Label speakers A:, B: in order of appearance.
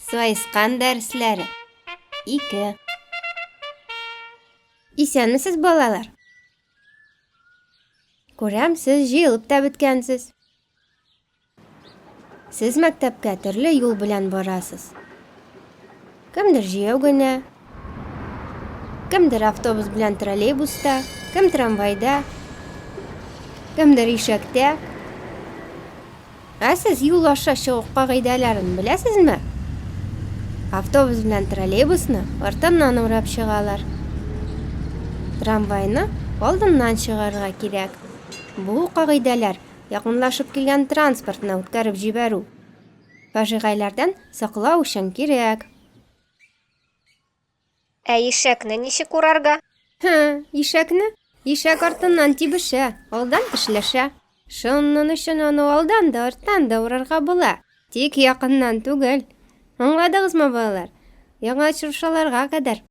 A: Саескан дәресләре. 2. Исәнмесез, балалар. Күрәм, сез җыелып та беткәнсез. Сез мәктәпкә төрле юл белән барасыз. Кемдер җәяү генә, кемдер автобус белән троллейбуста, кем трамвайда, кемдер ишәктә. Ә сез юл аша чыгу кагыйдәләрен беләсезме? Автобус белән троллейбусны артыннан урап чыгалар. Трамвайны алдыннан чыгарга кирәк. Бу кагыйдәләр Якынлашып килгән транспортны үткәреп җибәрү, фаҗигаләрдән саклау өчен кирәк.
B: Ә ишәкне ничек урарга?
A: Һы, ишәкне? Ишәк артыннан тибешә, алдан тешләшә. Шуннын өчен аны алдан да, арттан да урарга була. Тик якыннан түгел. Аңладыгызмы, балалар? Яңа очрашуларга кадәр!